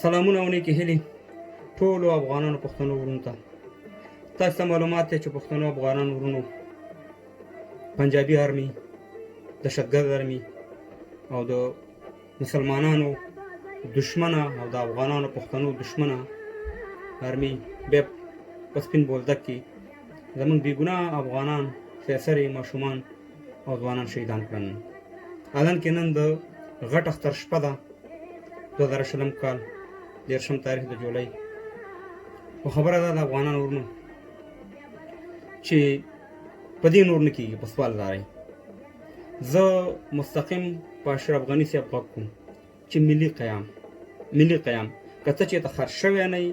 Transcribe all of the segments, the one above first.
سلامونه او نیکې هیلې ټولو افغانانو پښتنو ورونو ته. تاسو ته معلومات دی چې پښتنو افغانانو ورونو پنجابي آرمي، دهشتګرد آرمي او د مسلمانانو دشمنه او د افغانانو پښتنو دشمنه آرمي بیا په سپین بولدک کې زمونږ بېګناه افغانان، سیسرې ماشومان او ځوانان شهیدان کړل. الان کې نن د غټ اختر شپه ده، 2020 کال 30 تاریخ د جولای. خو خبره دا ده افغانانو ورونو چې په دې نور نه کېږي په سوال دارئ. زه مستقیم په اشرف غني صاحب غږ کوم چې ملي قیام، ملي قیام، که ته چېرته خرڅ شوی نه یې،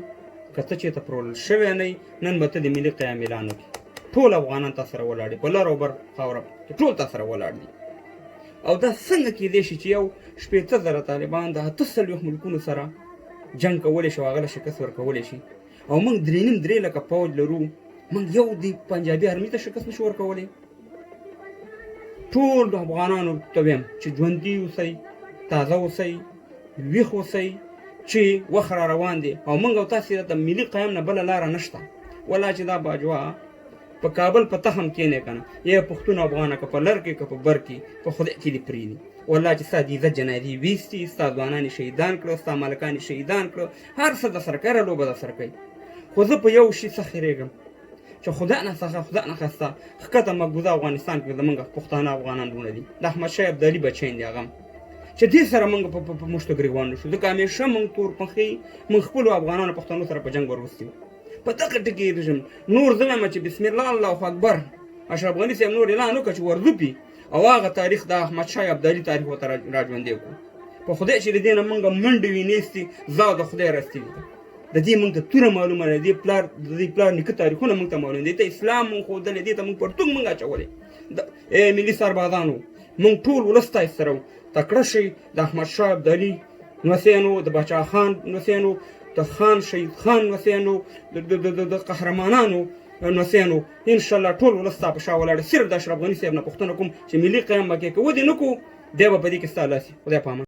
که ته چېرته پرولل شوی نه یې، نن به ته د ملي قیام اعلان وکړې. ټول افغانان تا سره ولاړ دي، په لر او بر خاوره کې ټول تا سره ولاړ دي. او دا څنګه کېدای شي چې یو 60,000 طالبان د 48 ملکونو سره جنګ کولی شي او هغه له شکست ورکولی شي، او موږ درې نیم درې لکه پوځ لرو، موږ یو د پنجابي ارمي ته شکست نشو ورکولی؟ ټول افغانانو ته وایم چې ژوندي اوسئ، تازه اوسئ، ویښ اوسئ چې وخت را روان دی او موږ او تاسې د ملي قیام نه بله لاره نشته. ولا چې دا باجوه په کابل په تخم کینې که نه، یا پښتون افغانه که په لر کې که په بر کې په خدای کې دې پرېږدي. والله چې ستا د عزت جنازې ویستي، ستا ځوانان یې شهیدان کړه، ستا ملکان یې شهیدان کړه، هر څه در سره کوي، هره لوبه در سره کوي. خو زه په یو شي څه خیرېږم چې خدای نه څخه خدای نه خواسته ښکته مقبوضه افغانستان کې زمونږ پښتانه افغانان وروڼه دي، د احمد شاه ابدالي بچیان دي، هغه چې دې سره موږ په موږ ته ګریوان نه شو، ځکه همیشه موږ تور پخې موږ خپلو افغانانو پښتنو سره په جنګ وروستي وو. په دغه ټکي رژیم نور زه وایم چې بسم الله الله اکبر اشرف غني صاحب نور اعلان وکړه چې ورځو پي او هغه تاریخ د احمد شاه ابدالي تاریخ ورته راژوندی کړو. په خدای چې د دې نه موږ منډې وینېستي، زه د خدای رستي وي. د دې موږ ته توره معلومه ده، د دې پلار د دې پلار نیکه تاریخونه موږ ته معلوم دي، ته اسلام موږ ښودلی، دې ته موږ پرتوګ موږ اچولی. ای ملي سربازانو، موږ ټول ولس تاسو سره تکړه شئ. د احمد شاه ابدالي نوسیانو، د باچا خان نوسیانو، د خان شهید خان نوسیانو، د قهرمانانو نوسیانو، انشاءالله ټول ولس ستا په شا ولاړ. صرف د اشرف غني صاحب نه پوښتنه کوم چې ملي قیام به کې که ودې نه کړو، بیا به په دې کې ستا لاس وي. خدای په امان.